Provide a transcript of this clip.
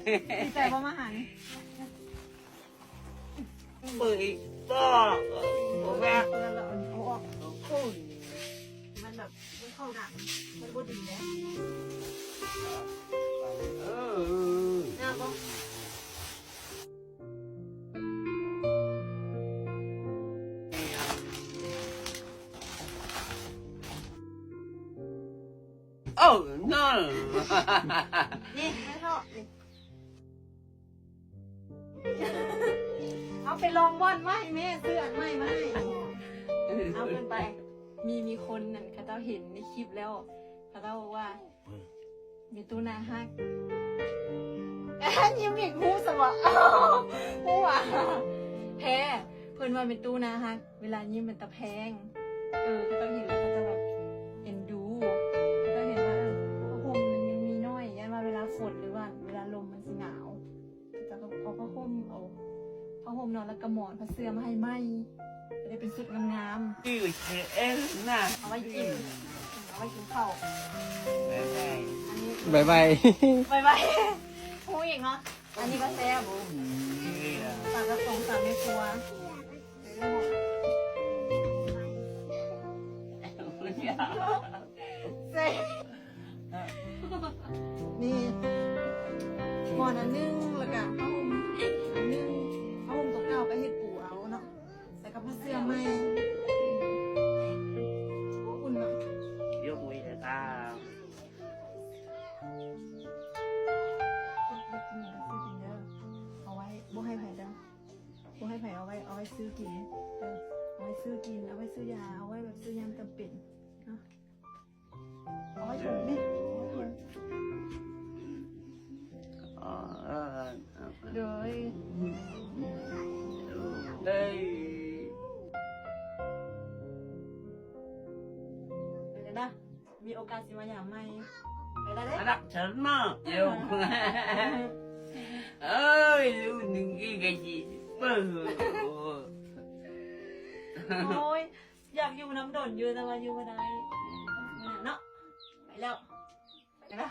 ດີໃຈບໍ່ມາຫານີ້? ເບິ່ງອີກບໍ່ ບໍ່ແມ່ນ ເພື່ອນລະເອົາອອກ ໂອ້ຍ ມັນແບບ ມັນເຂົ້າໜັງ ມັນບໍ່ດີເດ້. ເອີ ງາມບໍ່? ໂອ້ ໂນ ນີ້ ໄປເທາະນີ້ ເອົາໄປລອງບ່ອນໃໝ່ແມ່ ຊື້ອັນໃໝ່ມາໃຫ້ ເອົາຂຶ້ນໄປ. ມີ ມີຄົນນັ້ນ ເຂົາເຈົ້າເຫັນໃນຄລິບແລ້ວ ເຂົາເຈົ້າບອກວ່າ ເມຕູ້ໜ້າຮັກ ຍິ້ມອີກ ຮູ້ຊະບໍ່ ຮູ້ວ່າແທ້ ເພິ່ນວ່າເມຕູ້ໜ້າຮັກ ເວລາຍິ້ມເປັນຕາແພງ ເອີ ເຂົາເຈົ້າເຫັນແລ້ວເຂົາເຈົ້າແບບເອັນດູ ເຂົາເຈົ້າເຫັນວ່າ ເອີ ຜ້າຫົ່ມມັນຍັງມີໜ້ອຍ ຢ້ານວ່າເວລາຝົນ ຫຼືວ່າເວລາລົມມັນຊິໜາວ ເຂົາເຈົ້າກໍເອົາຜ້າຫົ່ມ ເອົາຜ້າຫົ່ມເນາະ ແລ້ວກໍໝອນ ຜ້າເສື່ອມາໃຫ້ໃໝ່ ຈະໄດ້ເປັນຊຸດງາມໆ ອີເຄເອັນນະ ເອົາໄວ້ກິນ ເອົາໄວ້ກິນເຂົ້າ ບາຍບາຍ ອັນນີ້ ບາຍບາຍ ບາຍບາຍ ຮູ້ອີກເນາະ ອັນນີ້ກໍແຊບ ອືມ ປາກະປົງຕາມແມ່ຄົວ ເອີ ແຊບ ນີ້ ໝອນອັນໜຶ່ງ ແລ້ວກະຜ້າຫົ່ມອັນໜຶ່ງ ຜ້າຫົ່ມຕົວເກົ່າກໍເຮັດປູເອົາເນາະ ແລ້ວກໍຜ້າເສື່ອໃໝ່ ອຸ່ນເນາະ ຍົກມືເດີຕາ ເອົາໄວ້ ບໍ່ໃຫ້ໃຜເດີ ບໍ່ໃຫ້ໃຜເອົາໄວ້ ເອົາໄວ້ຊື້ກິນ ເອີ ເອົາໄວ້ຊື້ກິນ ເອົາໄວ້ຊື້ຢາ ເອົາໄວ້ແບບຊື້ຍາມຈຳເປັນເນາະ ເອົາໄວ້ຖົງນີ້ ເອົາໄວ້ຖົງ ໂດຍ ເອີ ເປັນນະ ມີໂອກາດຊິມາຢາມໃໝ່ ໄປລະເດ້ ຮັກເຖິງມາກ ເອີ ເອີຍ ລຸ້ນໜຶ່ງກີ້ກະຊິເບິ່ງ ໂອ້ຍ ຢາກຢູ່ນຳດົນຢູ່ ແຕ່ວ່າຢູ່ບໍ່ໄດ້ເນາະ ໄປແລ້ວ ໄປລະ.